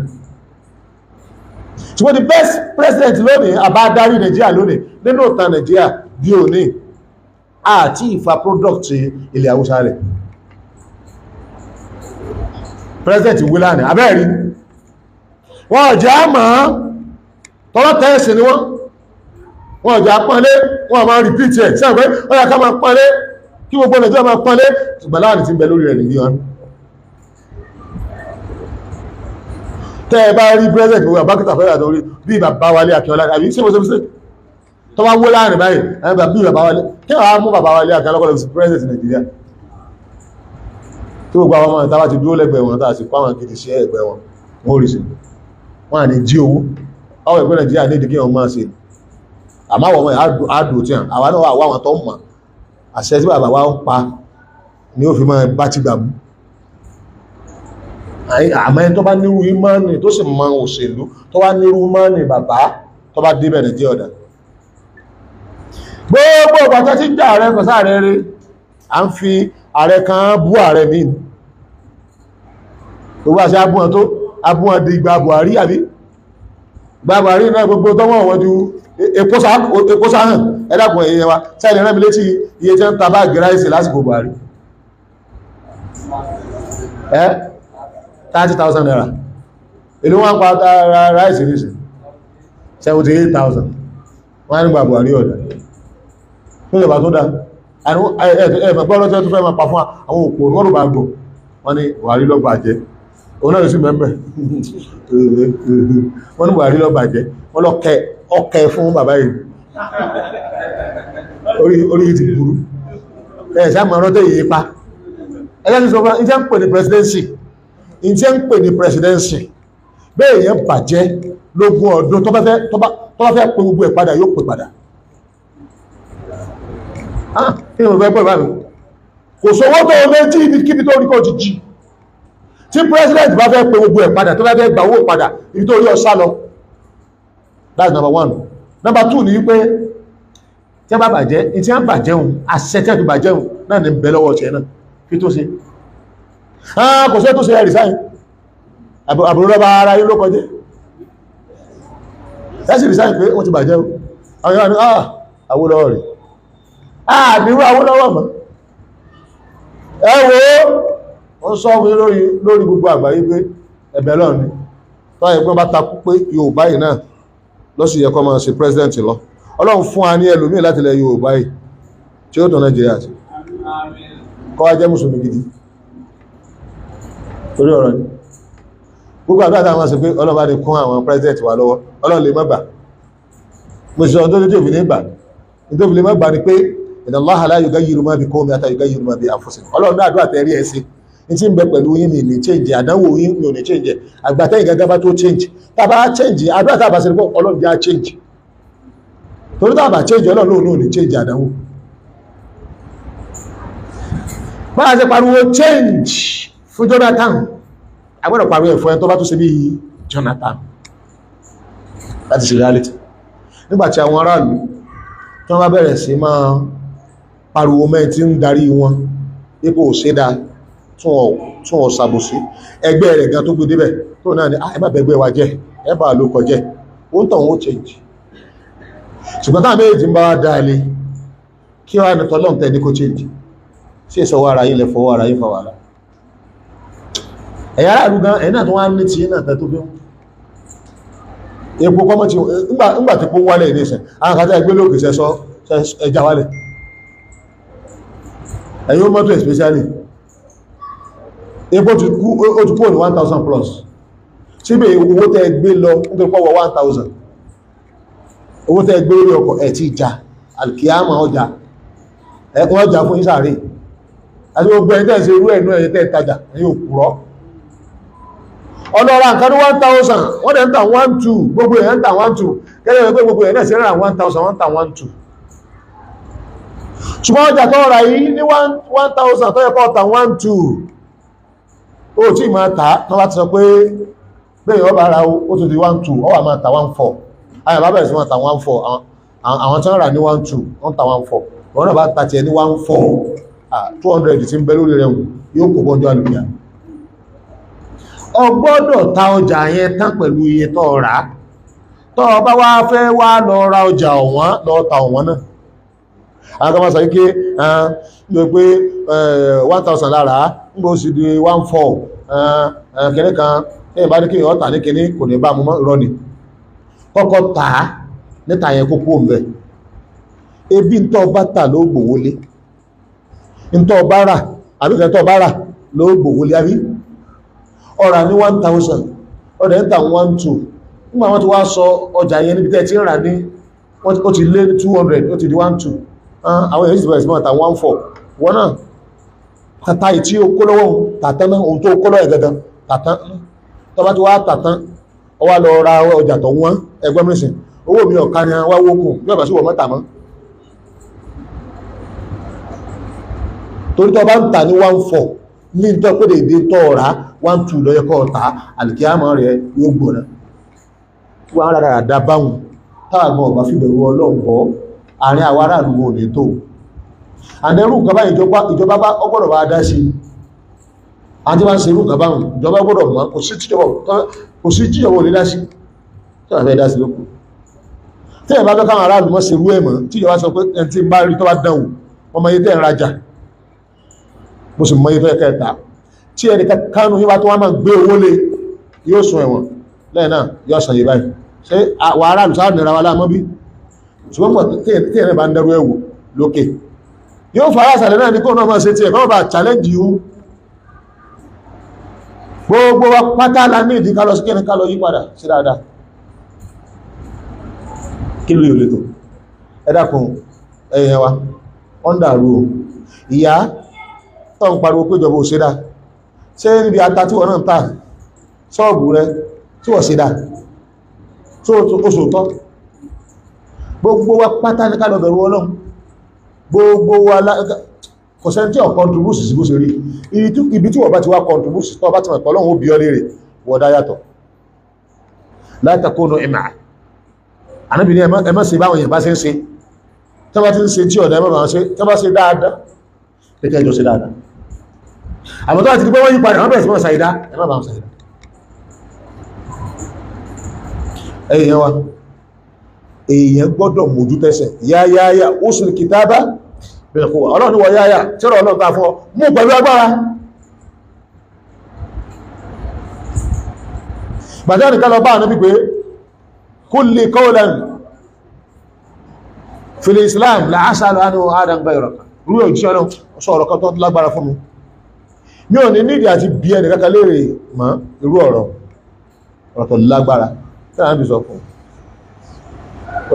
Ṣùgbọ́n the best president lónìí, àbá darí Nàìjíríà lónìí nínú ìtàn Nàìjíríà di òní, àti ìfà product ilẹ̀ Haúsá rẹ̀, president wílànì abẹ́ẹ̀rí wọ́n ọ̀jẹ́ àmọ́ tọ́lọ́ tẹ́ẹ̀sì ni wọ́n ọ̀jẹ́ àpọ́nlé, wọ́n máa repeat ẹ̀ sí àpẹ́ ó yẹ ká máa pọ́nlé kí gbogbo Nàìjíríà máa pọ́nlé, ṣùgbọ́n láàrin ti ń bẹ lórí rẹ̀ nìyí wọn. Tẹ́ ẹ bá rí president gbogbo àbákítà fẹ́rẹ̀ àtọ́rí bí bàbá Wálé Akínọlá àbí ṣé mo ṣe mistake tó bá wó láàrin báyìí bí bàbá Wálé kí wọ́n á mú bàbá Wálé Akínọlá kọ́ lọ sí president Nàìjíríà, tí gbogbo àwọn ọmọ ìta bá ti dúró lẹ́gbẹ̀ẹ́ wọn tá a sì kó àwọn gidi sí ẹ̀gbẹ́ wọn, wọ́n rí sí wọ́n à ní jí owó àwọn ìpínlẹ̀ Nàìjíríà ní ìdíkí wọn máa ṣe. Àmọ́ àwọn ọmọ àdùn tí àwa náà wà àwọn tó ń mọ̀ àṣẹ tí bàbá wa ń pa ni ó fi máa bá ti gbà mú. Àmọ́ ẹni tó bá nírú ìmánì tó sì mọ òṣèlú tó wá nírú ìmánì bàbá tó bá débẹ̀ Nàìjíríà ọ̀dà gbogbo ọ̀pàtà tí ń jà ààrẹ kan sáàrẹ rí à ń fi ààrẹ kan bú ààrẹ míì gbogbo àṣẹ abúwọn tó abúwọn di ìgbà Buhari àbí ìgbà Buhari náà gbogbo tọ́wọ́ wọn ju epo sáhàn. Ẹ dákun èèyàn wa sáà lè rán mi létí iye tí ń ta báàgì ráìsì lásìkò Buhari ẹ́ 30,000 naira ìlú wọn pa ráìsì ní sí 78,000 wọ́n nígbà Buhari ọ̀dà tó jọba tó dá ẹ̀ẹ̀mẹ̀gbọ́n lọ́jọ́ tó fẹ́ máa pa fún àwọn òpó wọ́n rò bá gbọ́ wọ́n ní Buhari ló bàjẹ́ òun náà sì mẹ́mẹ́ wọ́n ní Buhari ló bàjẹ́ wọ́n lọ kẹ ọkẹ fún bàbá yìí orí ti burú ẹ̀ sáà rọ́tẹ̀ yìí pa ẹgbẹ́ ti sọ fún ìjẹ́ ń pè ní presidency ìjẹ́ ń pè ní presidency bẹ́ẹ̀ yẹn bàjẹ́ lógún ọdún tó bá fẹ́ pè gbogbo ẹ̀ padà yóò pè padà. Kí ni mo fẹ́ pè báyìí kò sówó tó o méjì ibikíbi tó rí kó ti jí tí president bá fẹ́ pè gbogbo ẹ̀ padà tó bá fẹ́ gbà owó padà ibi tó rí ọ sá lọ. That's number one. Number two ni wípé tí a bá bàjẹ́ tí a bàjẹ́ òun àṣẹ tí a fi bàjẹ́ òun náà ní bẹ lọ́wọ́ ọ̀ṣẹ́ náà kí tó ṣe kò sí tó ṣe ẹ̀rì sáyìn àbúrò lọ́ba ara yín ló kọjẹ́ ẹ sì rí sáyìn pé wọ́n ti bàjẹ́ o àwọn yóò ní Awólọ́wọ̀ rẹ̀ àbírú Awólọ́wọ̀ mọ́ ẹ wo ó sọ fún lórí lórí gbogbo àgbáyé pé ẹ̀bẹ̀ lọ́ọ̀ ni tọ́ ẹ̀gbọ́n bá takú pé Yorùbá yìí náà ló sì yẹ kó máa ṣe president lọ. Ọlọ́run fún wa ní ẹlòmíì láti ilẹ̀ Yorùbá yìí tí ó tàn Nàìjíríà sí kọ́ wá jẹ́ mùsùlùmí gidi torí ọ̀rọ̀ ni gbogbo àdúrà táwọn ṣe pé Ọlọ́run bá ní kún àwọn president wa lọ́wọ́ Ọlọ́run lè má gbà. Mo sì sọ ohun tó tó fi ní gbà ní tó fi lè má gbà ni pé inna Allaha la yughayyiru ma bi qawmin hatta yughayyiru ma bi anfusihim. Ọlọ́run náà àdúrà tẹ̀rí ẹ̀ sí ní tí ń bẹ pẹ̀lú yín ní change àdánwò yín ní ò ní change àgbàtẹ́yìn gẹ́gẹ́ bá tó change tá a bá change àdúrà tá a bá ṣe pé Ọlọ́run jẹ́ á change torí tá a bá change Ọlọ́run lóun ní change àdánwò. Bá a ṣe pariwo change fún Jonathan a gbọ́dọ̀ pariwo ẹ̀ fún ẹ tó bá tó ṣe bí Jonathan láti ṣe reality. Nígbàtí àwọn aráàlú tí wọ́n bá bẹ̀rẹ̀ sí máa pariwo mẹ́rin tí ń darí wọn ipò òṣèdá tún ọ̀ ṣàbòsí ẹgbẹ́ rẹ̀ gan tó gbé débẹ̀ tó náà ni ẹ má bẹ̀gbẹ́ wa jẹ́ ẹ bá ló kọjẹ́ ó ń tàn ó change. Ṣùgbọ́n táwọn méjì ń bá wá dáa lé kí wá ní tọ́lọ́n tẹ́ ní kó change sí ìsọwọ́ ara yín lẹ fọwọ́ ara yín fa wàhálà ẹ̀yà aráàlú gan ẹ̀yìn náà tó wá ní tí náà tẹ́ tó fi ń epo kọ́mọ́ tí ńgbà tí kó wálẹ̀ ní ìsẹ̀ àwọn kàtà ẹgbẹ́ lóòkè sẹ́sọ́ ẹja wálẹ̀ ẹ̀yìn mọ́tò especially epo ti kú ó ti kú ní 1000 plus síbẹ̀ owó tẹ́ gbé lọ nítorí pọ́wọ́ 1000 owó tẹ́ gbé orí ọkọ̀ ẹ̀ ti jà alkiyama ọjà ẹ̀kùn ọjà fún ìsàrí àti gbogbo ẹ̀yìn tẹ́ ṣe irú ẹ̀nú ẹ̀yìn tẹ́ tajà ẹ̀yìn òkúrọ́ Ọlọ́ra nǹkan ní 1000, wọ́n dẹ̀ ń tà 12, gbogbo èèyàn ń tà 12. Gẹ́gẹ́ bí gbogbo èèyàn náà sí rà 1000, wọ́n ń tà 12. Ṣùgbọ́n ọjà tó rà yìí ní 1000 tó yẹ kó tà 12, ó tí máa tà tó bá ti sọ pé bẹ́ẹ̀ ọba ara ó tó di 12, ó wà máa tà 14. Àwọn bàbá bẹ̀rẹ̀ sí máa tà 14, àwọn tí wọ́n rà ní 12, wọ́n tà 14. Wọ́n náà bá ta tiẹ̀ ní 14, 200 tí ń bẹ lórí rẹ̀ yóò kó bọ́jọ́ àlùyà. O gbọ́dọ̀ ta ọjà yẹn tán pẹ̀lú iye tó rà. Tó o bá wá fẹ́ wá lọ ra ọjà ọ̀wọ́n, lọ ta ọ̀wọ́n náà. Àwọn kan máa sọ wípé pé 1000 lára ń gbọ́ sí di 14, kìnní kan ẹ̀yìn bá ní kí ọ̀tà ní kìnní kò ní bá mú mọ́ rọ́ ni. Kọ́kọ́ tà á níta yẹn kó kúrò ńbẹ̀. Ebi ń tọ́ bá tà ló gbòwó lé, ń tọ́ bá rà àbí kẹ́ tọ́ bá rà ló gbòwó lé, àbí ọ̀rà ní 1000, ọ̀rẹ́ ń tà 12. Nígbà wọ́n ti wá sọ ọjà yẹn níbi tẹ́ ti ń rà ní, ó ti lé 200, ó ti di 12. Àwọn èyí sì bẹ̀rẹ̀ sí máa tà 14. Wọ́n náà tàtà ìtí ó kó lọ́wọ́ tàtán náà, ohun tó kó lọ́wọ́ gangan tàtán. Tó bá ti wá tàtán, ó wá lọ ra ọjà tó wọ́n. Ẹgbẹ́ mìíràn owó mi ọ̀ka ni wá wókùn bí ọ̀bà sí wọ́n mọ́ta mọ́. Torí tó bá ń tà ní 14 ní tó pé dèdè tó rà 12 lọ́yẹ kọ́ ta, àlìkíyàmọ́ rẹ̀ yóò gbóná. Wọ́n á rárá dá báwọn táàgbọ́n ọ̀bá fìbẹ̀rù Ọlọ́run bọ́ àárín àwọn aráàlú ò ní tó. Àdẹ́rù nǹkan báyìí ìjọba bá ọgbọ́dọ̀ bá dá sí. Àti bá ń ṣe irú nǹkan báwọn ìjọba gbọ́dọ̀ mọ̀, kò sí tíjọba ò lè dá sí. Tí wọ́n fẹ́ dá sí lókù. Tí ẹ̀ bá fẹ́ káwọn aráàlú mọ́ ṣe irú ẹ̀ mọ́, tí ìjọba sọ pé ẹni tí ń bá rí tó bá dánwò, wọ́n mọ iye tẹ́ ń rajà, mo sì mọ iye tó yẹ kẹta. Tí ẹnì kánú yín bá tó wá máa gbé owó lé, yóò sun ẹ̀wọ̀n lẹ́yìn náà yóò san yìí báyìí. Ṣé àwọn aráàlú sáà nira wa láàmọ́ bí? Ṣùgbọ́n mọ̀ tí ẹ̀rẹ́ bá ń dẹ́rú ẹ̀wò lókè, yóò fara àṣàlẹ̀ náà ní kó náà máa ṣe tí ẹ̀kọ́ bá challenge yìí. Gbogbo wa pátá la ní ìdí ká lọ sí kí ní ká lọ yí padà sí dáadáa. Kí ló yóò lè tó? Ẹ dákun ẹ̀yẹn wa, wọ́n dàrú o. Ìyá tó ń pariwo pé ìjọba ò ṣe dáa, ṣé níbi ata tí wọ́n náà ń tà ṣọ́ọ̀bù rẹ tí wọ́n ṣe dáa tó o sòótọ́? Gbogbo wa pátá ní ká lọ bẹ̀rù Ọlọ́run. Gbogbo wa kò sẹ́ni tí ò contribute sí bó ṣe rí. Ibi tí wọ́n bá ti wá contribute, tó bá ti mọ̀ pé Ọlọ́run ó bi ọ́ léèrè, wọ́n dá yàtọ̀. La takunu im'a. Ànábì ní ẹ má ṣe báwọn èèyàn bá ṣe ń ṣe. Tí wọ́n bá ti ń ṣe tí ọ̀dà, ẹ má bá wọn ṣe. Tí wọ́n bá ṣe dáadáa, kẹ́kẹ́ ẹjọ́ ṣe dáadáa. Àmọ́ tó bá ti di pé wọ́n yí padà, wọ́n bẹ̀rẹ̀ sí mọ́ ṣàìdá, ẹ má bá wọn ṣàìdá. Ẹ̀yìn wa, èèyàn gbọ́dọ̀ mójú tẹ́sẹ̀. Yáyáyá usul kitaba bil quwwa. Ọlọ́run wọ yáyá tí ọ̀rọ̀ Ọlọ́run ta fún ọ mú pẹ̀lú agbára. Bàtà nìkan lọ bá ànábì pé kulli qawlan fil Islam la as'alu anhu ahadan ghayraka. Rú òjíṣẹ́ Ọlọ́run sọ ọ̀rọ̀ kan tó lágbára fún mi, mi ò ní nídìí àti bí ẹnì kankan léèrè mọ́ irú ọ̀rọ̀ ọ̀rọ̀ tó lágbára tí ànábì sọ fún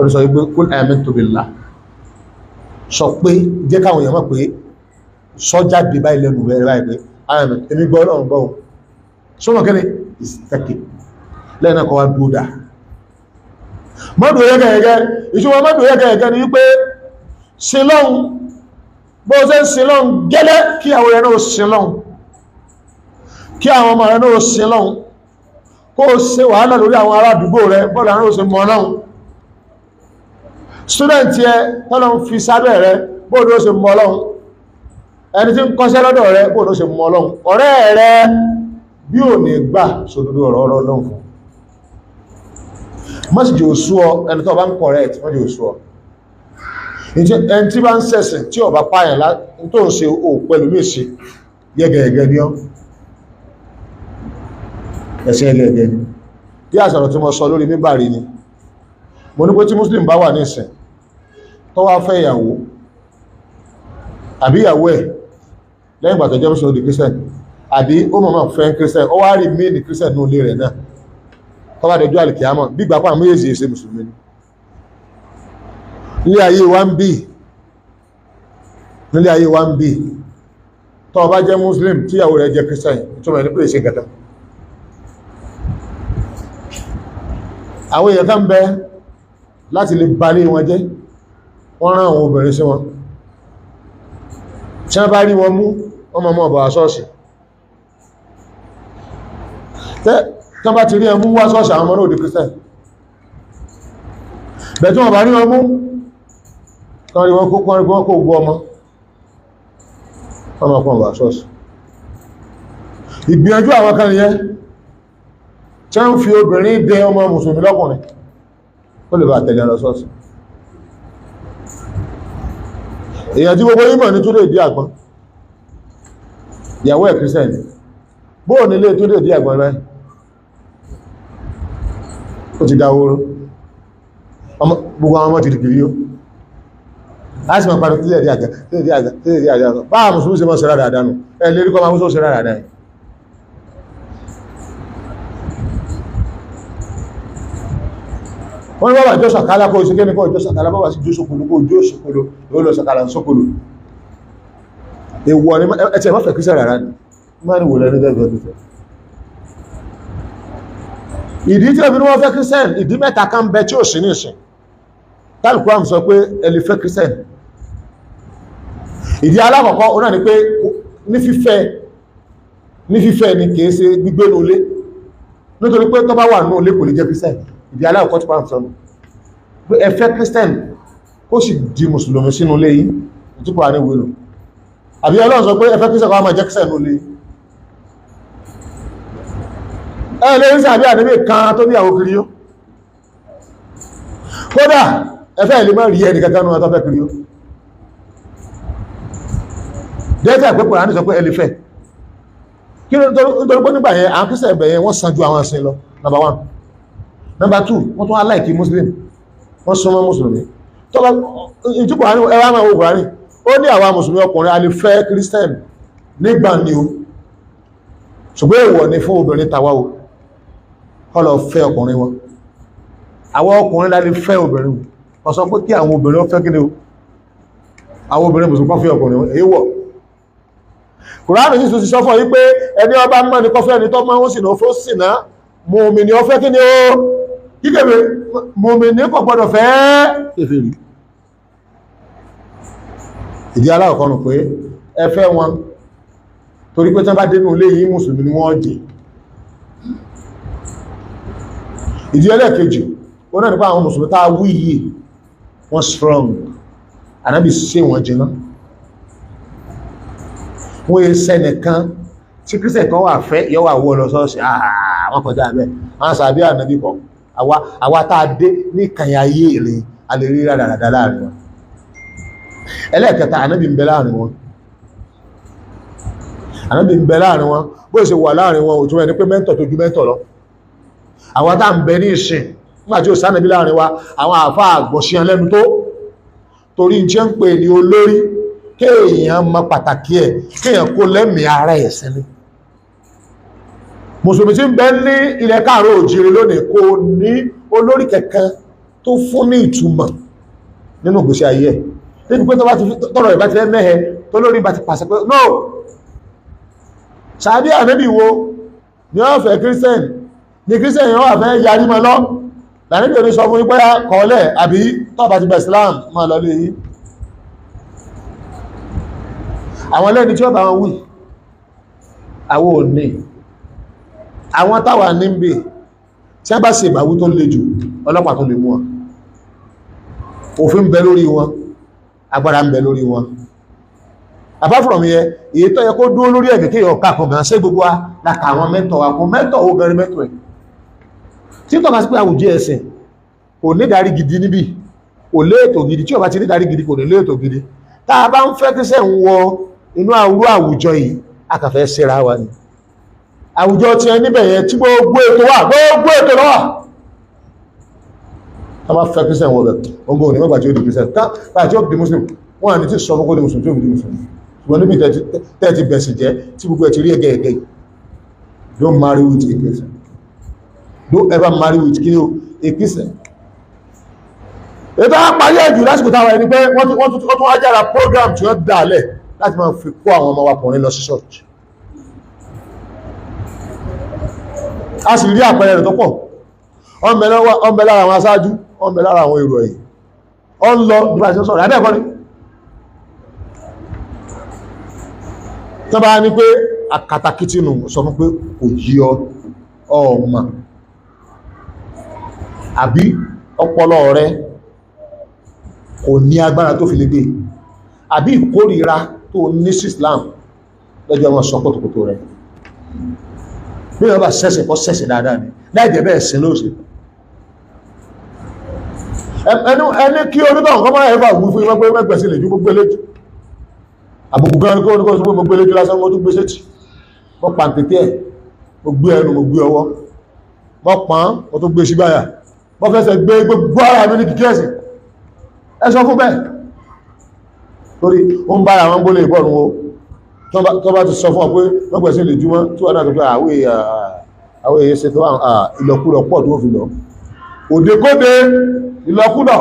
un. Sọ wípé kul amantu billah, sọ pé jẹ́ káwọn èèyàn mọ̀ pé sọ́jà dé báyìí lẹ́nu rẹ̀ báyìí pé èmi gbọ́ Ọlọ́run gbọ́ òun sọ́mọ̀ kí ni ìsìtẹ́kì lẹ́yìn náà kọ́ wá dúró dà mọ́dù yẹ́gẹ̀ẹ́gẹ́. Ìṣúwọ́ mọ́dù yẹ́gẹ̀ẹ́gẹ́ ni wípé sílọ́hun, bó ṣe ń sílọ́hun gẹ́lẹ́ kí àwọn ẹ̀rọ náà sílọ́hun, kí àwọn ọmọ rẹ̀ náà sílọ́hun, kó o ṣe wàhálà lórí àwọn ará àdúgbò rẹ̀ bọ́ọ̀lù àwọn òṣè mọ́ náà. Student yẹ tọ́lọ́ ń fi sábẹ́ rẹ̀ bóòlù ó ṣe mọ́ Ọlọ́run, ẹni tí ń kọ́ṣẹ́ lọ́dọ̀ rẹ̀ bóòlù ó ṣe mọ́ Ọlọ́run, ọ̀rẹ́ rẹ̀ bí ò ní gbà sódodo ọ̀rọ̀ ọ̀rọ̀ Ọlọ́run fún. Mọ́sí jẹ́ òṣù ọ, ẹni tó bá ń correct mọ́sí òṣù ọ. Ẹni tí bá ń ṣẹ̀sìn tí ó bá pààyàn tó ń ṣe ò pẹ̀lú mí ṣe yẹ́gẹ̀ẹ́gẹ́ ní ọ́, ẹ̀sìn ẹgẹ̀ẹ́gẹ́ ni. Bí àṣàrò tí mo sọ lórí mímbàrí ni, mo ní pé tí Muslim bá wà ní ìsìn tó wá fẹ́ ìyàwó àbí ìyàwó ẹ̀ lẹ́yìn ìgbà tó jẹ́ Muslim ó di Christian, àbí ó mọ̀mọ́ fẹ́ Christian, ó wá rí mí ní Christian ní ilé rẹ̀ náà, tó bá dẹjú àlìkìyámọ̀ bí ìgbà pàmò méjèèjì ṣe mùsùlùmí ni. Nílé ayé wa ń bì, nílé ayé wa ń bì, tó bá jẹ́ Muslim tí ìyàwó rẹ̀ jẹ́ Christian, ìtumọ̀ ẹni pé ṣe gàdá. Àwọn èèyàn kan bẹ láti lè balé wọn jẹ́, wọ́n rán àwọn obìnrin sí wọn. Tí wọ́n bá rí wọn mú, wọ́n mọ̀ mọ́ ọ̀bọ̀ ṣọ́ọ̀ṣì. Tán bá ti rí ẹmú wá ṣọ́ọ̀ṣì, àwọn ọmọ náà di Christian. Bẹ̀ tí wọ́n bá rí wọn mú, kan rí wọn kó kó gbọ́ ọmọ, wọ́n mọ̀ pọ̀ wá ṣọ́ọ̀ṣì. Ìgbìyànjú àwọn kan nìyẹn tí wọ́n fi obìnrin dẹ ọmọ mùsùlùmí lọ́kùnrin ó lè bá tẹ̀lé lọ ṣọ́ọ̀ṣì. Èèyàn tí gbogbo yín mọ̀ ní tó lè dí àgbọn, ìyàwó ẹ̀ Christian, bóò nílé tó lè dí àgbọn rẹ̀, ó ti dáwóró, gbogbo àwọn ọmọ ti dìkìrí yóò láti máa parí tílẹ̀ dí àgbà, tílẹ̀ dí àgbà, tílẹ̀ dí àgbà. Báà mùsùlùmí ṣe mọ́ sí rárá dánù ẹ lérí kọ́ máa mú sí rárá dánù. Wọ́n ní bàbá jọ sàkálà kó ṣe kéní kó jọ sàkálà, bàbá sí jó sókòlò kó jó sókòlò, yóò lọ sàkálà ń sókòlò. Èwọ̀ ni ẹ̀tẹ̀ má fẹ́ kí sẹ́rà rárá ni má ní wò lẹ́nu dẹ́gbẹ̀ẹ́. Ìdí tí obìnrin wọ́n fẹ́ Christian, ìdí mẹ́ta kan bẹ tí ò sí ní ìsìn tálùkù àmì sọ pé ẹ lè fẹ́ Christian. Ìdí alákọ̀ọ́kọ́ ó náà ni pé ní fífẹ́ ni kìí ṣe gbígbé ní ilé, nítorí pé tó bá wà ní ilé kò lè jẹ́ Christian. Ìdí alákọ̀ọ́kọ́ tí wọ́n sọ nù pé ẹ fẹ́ Christian kó sì di mùsùlùmí sínú ilé yìí, ìtúpọ̀ àní wílò. Àbí Ọlọ́run sọ pé ẹ fẹ́ Christian kó wá máa jẹ́ Christian ní ilé yìí. Ẹ lè rí sàbí àdébì kan tó ní àwọn kiri yó, kódà ẹfẹ́ ilé máa rí ẹni kankan náà tó fẹ́ kiri yó. Dẹ́tà pé Kùránì sọ pé ẹ lè fẹ́ kí ló, nítorí pé nígbà yẹn àwọn Christian ẹ̀bẹ̀ yẹn wọ́n san ju àwọn ẹ̀sìn lọ. Number one. Number two, wọ́n tún wá láìkí Muslim, wọ́n súnmọ́ mùsùlùmí. Tọ́lá ìtú Kùránì, ẹ wá máa wo Kùránì, ó ní àwa mùsùlùmí ọkùnrin a lè fẹ́ Christian nígbà ni o, ṣùgbọ́n èèwọ̀ ni fún obìnrin tàwa o kó lọ fẹ́ ọkùnrin wọn. Àwọn ọkùnrin la lè fẹ́ obìnrin wọn sọ pé kí àwọn obìnrin ó fẹ́ kí ni o, àwọn obìnrin mùsùlùmí kan fẹ́ ọkùnrin wọn, èèwọ̀. Kùránì sì tún ti sọ fún yín pé ẹni ọba mọ́ ni kọfẹ́ ẹni tó mọ́ ó sì náà fó sì náà mùmínì ó fẹ́ kí ni o, kíkèwé mùmínì kò gbọdọ̀ fẹ́ kèfèrí. Ìdí aláwọ̀kọ́ nù pé ẹ fẹ́ wọn torí pé tán bá dénú ilé yìí mùsùlùmí ni wọ́n jẹ́. Ìdí ẹlẹ́ẹ̀kejì ó náà nípa àwọn mùsùlùmí tá a wí yìí wọ́n strong, ànábì ṣe wọ́n jiná, wọ́n yẹ sẹ́nìkan tí kírísẹ̀ kan wà fẹ́ yọ wà wọ́ lọ sọ́ọ̀sì, àwọn kọjá abẹ́ àwọn sàbí ànábì kọ. Àwa tá a dé ní ìkànnì ayé rè a lè rí rádaràdà láàrin wọn. Ẹlẹ́ẹ̀kẹta, ànábì ń bẹ láàrin wọn, ànábì ń bẹ láàrin wọn. Bó ṣe wà láàrin wọn òtún ẹni pé mẹ́ńtọ̀ tó ju mẹ́ńtọ̀ lọ. Àwọn tá ń bẹ ní ìsìn nígbà tí ó sánàbí láàrin wa, àwọn àfá àgbọ̀ṣíyàn lẹ́nu tó torí jẹ́ ń pè ní olórí, kéèyàn mọ pàtàkì ẹ̀, kéèyàn kó lẹ́mìí ara ẹ̀sìn ni. Mùsùlùmí tí ń bẹ ní ilẹ̀ káàró òjìrì lónìí kò ní olórí kankan tó fún ní ìtumọ̀ nínú ìgbésí ayé ẹ̀, débi pé tọ́rọ̀ ìbá ti fẹ́ mẹ́hẹ tó lórí bá ti pàṣẹ pé no. Sàbí ànábì wo ni wọ́n fẹ́ Christian ní Christian yẹn wà fẹ́ yarí mọ́ lọ, lànàbí òní sọ fún ipẹ́ kọ́ọ̀lẹ̀ àbí tọ́ọ̀bá ti gba Islam máa lọ lé yìí. Àwọn lẹ́ni tí ó bá wọn wí, àwọn ò ní. Àwọn táwà níbi tí a bá ṣe ìbáwí tó le jù, ọlọ́pàá tó lè mú wọn, òfin ń bẹ lórí wọn, agbára ń bẹ lórí wọn. Apart from yẹn, èyí tó yẹ kó dúró lórí ẹ̀mí kéèyàn ọ̀ka kan gan ṣé gbogbo wa la kà àwọn mẹ́tọ̀ wa kò mẹ́tọ̀ ó gan ní mẹ́tọ̀ ẹ̀ tí ń tọ́ka sí pé àwùjọ ẹ̀sìn kò ní darí gidi níbí, kò léètò gidi. Tí ó bá ti ní darí gidi, kò ní léètò gidi. Tá a bá ń fẹ́ kí sẹ́ ń wọ inú àwúrú àwùjọ yìí, a kàn fẹ́ ṣera wa ni. Àwùjọ ti ẹ níbẹ̀ yẹn tí gbogbo ètò wà, gbogbo ètò ló wà. Tá a bá fẹ́ kí sẹ́ ń wọ bẹ̀, ogun òní mọ́gbà tí ó di Christian, tá tí ó di Muslim, wọ́n à ní tí sọ fún kó di Muslim tí ó fi di Muslim. Ṣùgbọ́n níbi tẹ́ ti bẹ̀sìn jẹ́ tí gbogbo ẹ̀ ti rí ẹgẹ́ ẹgẹ́, don't marry with a Christian. Don't ever marry with kí ni o, a Christian. Ètò àparí ẹ̀jù lásìkò táwọn ẹni pé wọ́n tún wá jára program tí wọ́n dálẹ̀ láti máa fi kó àwọn ọmọ wa kùnrin lọ sí church. A sì rí àpẹẹrẹ rẹ̀ tó pọ̀. Ọmọ lára àwọn aṣáájú, ọmọ lára àwọn èrò ẹ̀yìn, ọ ń lọ bí bá ṣe sọ̀rọ̀ abẹ́ẹ̀kọ́ ni. Tó bá ní pé akatakítí nù, sọ fún pé kò yí ọ ọmọ àbí ọpọlọ rẹ kò ní agbára tó fi lè gbé, àbí ìkórìíra tó ní sí Islam lọ́jọ́ ọmọ sọ kòtòkòtò rẹ̀. Bí wọ́n bá sẹ́sẹ̀ kọ́ sẹ́sẹ̀ dáadáa ni, láìjẹ́ bẹ́ẹ̀ sin lóòsì. Ẹni kí onítọ̀ nǹkan máa ẹ̀fà wú fún ìwọ́n pé mẹ́gbẹ̀sí lè jú gbogbo eléjú. Àbùkù gan kó oníkọ́ sọ pé gbogbo eléjú lásán mo tún gbé sétí. Mo pa tètè ẹ̀, mo gbé ẹnu, mo gbé ọwọ́. Mo pọ́n, mo tún gbé sígbáyà. Mo fẹsẹ̀ gbé gbogbo ara mi ní kìkì ẹ̀sìn. Ẹ sọ fún bẹ́ẹ̀. Torí ó ń bára àwọn gbólé ìbọ̀nù o. Tó bá ti sọ fún ọ pé mọ́gbẹ̀sí lè júmọ́ tí wọ́n náà tó pé àwọn èyí ṣe tó ìlọ̀kulọ̀ pọ̀ tó fi lọ. Òdekóde ìlọ̀kulọ̀.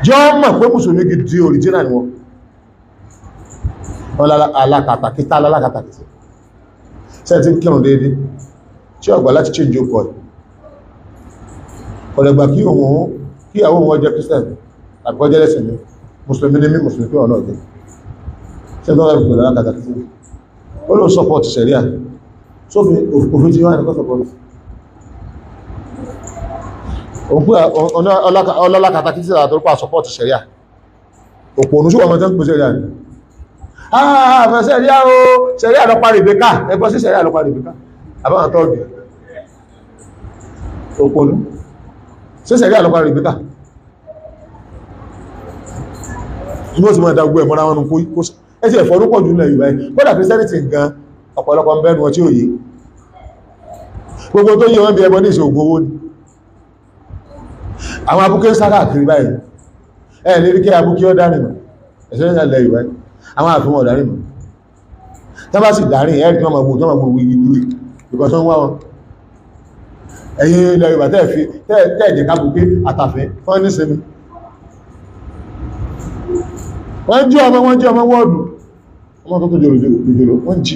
Jọ́ mọ̀ pé Mùsùlùmí gidi òrìjínà ni wọ́n. Wọ́n alákatakítá alákatakítí. Ṣé ti ń kírun déédéé? Tí ọgbà láti change okọ̀ ẹ̀. Ọ̀dẹ̀gbà kí òun kí àwọn òun ọjọ́ Christian àbíkọ́ jẹ́ lẹ́sìn mi. Mùsùlùmí ní mí, Mùsùlùmí pé ọ̀nà ọ̀jẹ́. Ṣé tó wà pẹ̀lú alákatakítí? Ó lóun support Sharia. Sófin òfin ti wá ní kọ́ support. Òun pé ọlọ́lákatakítí àtọ́rọ́pàá support Sharia. Òpònú sí ọmọ tó ń pè Sharia ni. Àfẹ́ Sharia o, Sharia lọ pa Rebecca, ẹgbọ́ sí Sharia lọ pa Rebecca. Àbáwọn tọ́ọ̀gì. Òpònú. Sí Sharia lọ pa Rebecca. Inú ó ti máa da gbogbo ẹ̀mọ́ra wọn kó ẹ ti ẹ̀fọ́ orúkọ jù nílẹ̀ Yorùbá yìí. Kódà Christianity gan ọ̀pọ̀lọpọ̀ ń bẹ́nu ọtí òye. Gbogbo tó yẹ wọ́n bí ẹbọ ní ìṣe ògùn owó ni. Àwọn abúké ń sá káàkiri báyìí. Ẹ lè rí kí abúké ó dárìn mọ́. Ẹ̀sẹ̀ ní ilẹ̀ Yorùbá yìí. Àwọn àfihàn ọ̀dárìn mọ́. Tọ́ bá sì dárìn ẹ̀rí tí wọ́n máa wò tó máa wò wíwíwí. Ìkọ̀ tó ń wá wọn. Ẹ̀yin ilẹ̀ Yorùbá tẹ́ fi tẹ́ ẹ̀jẹ̀ kábùké àtàfẹ́ fún ní sinmi. Wọ́n jí ọmọ, wọ́n jí ọmọ wọ́ọ̀dù. Ọmọ tó tó jòrò wọ́n jí.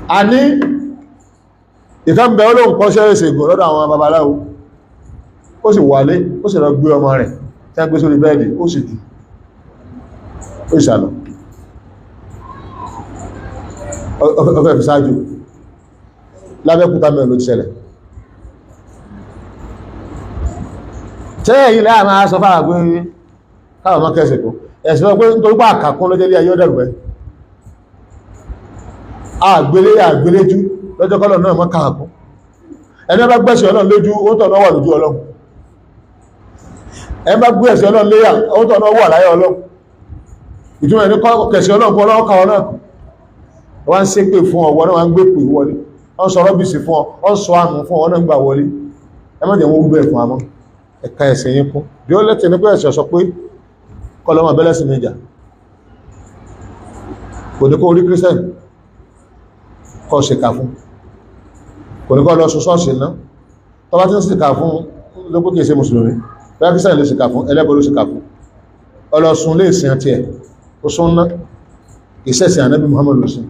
A ní ìkànbẹ̀ olóhùn kọ́ṣẹ́ ìṣègùn lọ́dọ̀ àwọn babaláwo. Ó sì wálé, ó sì lọ gbé ọmọ rẹ̀ tí a gbé sórí bẹ́ẹ̀dì, ó sì jù. Ó sì sálọ. Ọfẹ́ fi ṣáájú. Lábẹ́kúta mẹ́rin ló ti ṣẹlẹ̀. Tẹ́ ẹ̀yìn lẹ́yà máa sọ fára pé káwọn mọ́ kẹsẹ̀ kó. Ẹ̀sìn lọ pé nítorí pé àkàkún ló jẹ́ ilé ayé ọ̀dẹ̀rù bẹ́. Àgbélé àgbéléjú lọ́jọ́ kọ́lọ̀ náà mọ́ káàkún. Ẹni bá gbẹ̀sẹ̀ Ọlọ́run lójú, ó tọ̀ náà wà lójú Ọlọ́run. Ẹni bá gbẹ̀sẹ̀ Ọlọ́run léyà, ó tọ̀ náà wà láyé Ọlọ́run. Ìtumọ̀ ẹni kẹsẹ̀ Ọlọ́run kọ́ Ọlọ́run káwọn náà. Wọ́n ń ṣépè fún ọ, wọ́n náà wọ́n ń gbé pè wọlé. Wọ́n sọ rọ́bìsì fún ọ, wọ́n sọ àánú fún ọ, wọ́n náà ń gbà wọlé. Ẹ má jẹ́ wọ́n wúbẹ̀ fún amọ́. Ẹ̀ka ẹ̀sìn yín kún. Bí ó lẹ́tẹ̀ ní pé ẹ̀sìn sọ pé kọlọmọ abẹ́lẹ́sìn níjà. Kò ní kó orí Christian kọ́ ṣèkà fún. Kò ní kọ́ lọ sùn ṣọ́ọ̀ṣì náà. Tó bá ti ń ṣèkà fún ló pé kìí ṣe Mùsùlùmí. Bóyá Christian ló ṣèkà fún, ẹlẹ́bọ ló ṣèkà fún. Ọlọ́sùn lè sìn tiẹ̀, ó sún ná. Kìí ṣẹ̀sìn Ànábì Muhammad ló sìn.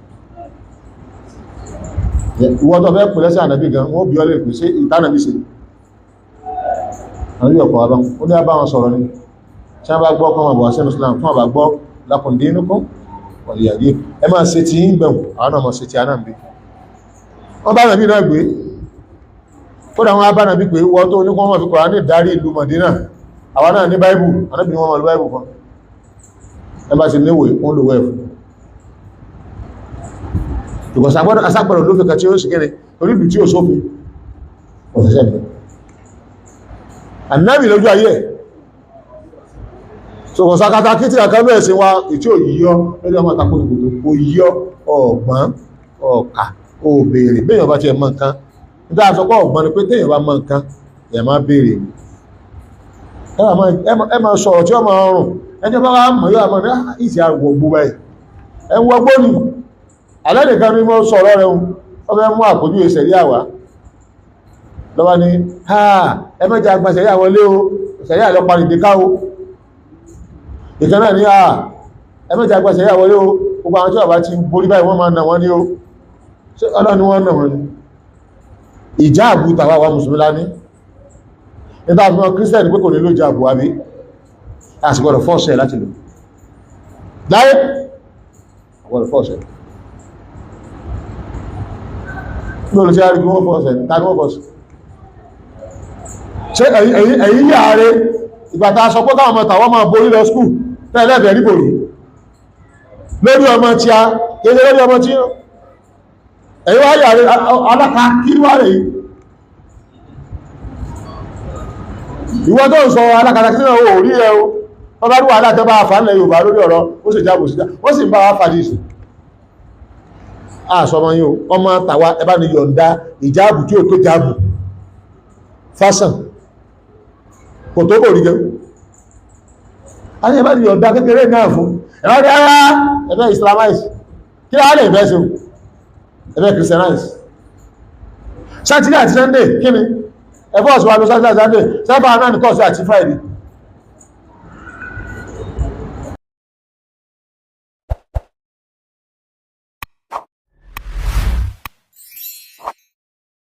Ìwọ tó fẹ́ pè lẹ́sìn Ànábì gan, wọ́n bí ọ lè pè sí ìtànàbí ṣe. Ànábì ọ̀pọ̀ abáwọn, ó ní abáwọn sọ̀rọ̀ ni. Tí wọ́n bá gbọ́ kọ́ máa bọ̀ wá sínú Islam, tí wọ́n bá gbọ́ lakum dinukum waliya din. Ẹ máa ṣe ti yín bẹ̀rù, àwọn náà máa ṣe ti àná bí. Wọ́n bá nàbí náà gbé. Kódà wọ́n bá nàbí pé wọ́n tó ní kí wọ́n máa fi Kùránì darí ìlú Mọ̀dínà. Àwa náà ní Báíbù, Ànábì ni wọ́n máa lo Báíbù kan. Ẹ bá ti níwèé, wọ́n lò wẹ̀ fún. Because aságbọ́dọ̀ lófin kan tí ó sì kéré, torí ìlú tí ó sófin. Òṣìṣẹ́ mi. Ànábì lójú ayé ẹ̀. So kò sákátá kí tí àkànú ẹ̀sìn wa ìtí ò yíyọ́ lórí ọmọ àtàkùn ìgbòtò kò yíyọ́ ọ̀gbọ́n ọ̀kà òbèèrè béèyàn bá ti ẹ̀ mọ̀ nǹkan. Nígbà sọ pé ọ̀gbọ́n ni pé téèyàn bá mọ̀ nǹkan èèyàn máa béèrè. Ẹ máa sọ̀rọ̀ tí ó máa rùn. Ẹni bá wá mọ̀ yóò máa ní ìsì àwọ̀ gbogbo ẹ̀. Ẹ ń wọgbó ni. Alẹ́ nìkan ni mo sọ̀rọ̀ rẹ̀ ó fẹ́ mú àpòjúwe ṣẹ̀ríà wá. Lọ́wọ́ ni, ha ẹ mẹ́jọ àgbà ṣẹ̀ríà wọlé o, ṣẹ̀ríà lọ parí ìdíkà o. Ìkan náà ní àà ẹmẹ́ta agbá ṣẹ̀ríà wọlé o, gbogbo àwọn tí wà bá ti borí báyìí wọ́n máa nà wọ́n ní o. Ṣé Ọlọ́run ni wọ́n nà wọ́n ní? Ìjáàbù tàwa wa mùsùlùmí lání nígbà fún ọ kírísítẹ̀nì pé kò ní ló jáàbù àbí àsìgbọ́dọ̀ fọ́ọ̀ṣẹ̀ láti lò láyé àgbọ̀dọ̀ fọ́ọ̀ṣẹ̀ lóòrùn tí a rí kí wọ́n fọ́ọ̀ṣẹ̀ tàbí wọ́n fọ́ọ̀ṣẹ̀? Ṣe ẹ̀yìn yàáre ìgbàta sọ pé káwọn ọmọ tàwọn máa borí lọ skúù tẹ́lẹ̀bẹ̀ rí borí lórí ọmọ tí a kéde lórí ọmọ tí ẹ̀yìn wá yàáre aláka kí wá rẹ̀ yìí? Ìwọ tó ń sọ alákatá kí náà ò rí ẹ o. Wọ́n bá rí wàhálà tó bá fà nílẹ̀ Yorùbá lórí ọ̀rọ̀ ó sì jábò sí, ó sì ń bá wa fàdí ìsìn àṣọmọ yìí o. Ọmọ tàwa, ẹ bá ní yọ̀ǹda ìjáàbù tí ó tó jáàbù fásán kò tó kò rí gẹ́. A ní ẹ bá ní yọ̀ǹda kékeré náà fún ẹ̀rọ rí ara ẹ̀fẹ́ islamize kí á lè fẹ́ sí o, ẹ̀fẹ́ christianize Saturday àti Sunday. Kí ni ẹ̀fọ́ ọ̀sùn wa lọ Saturday àti Sunday? Sábà náà ní Thursday àti Friday.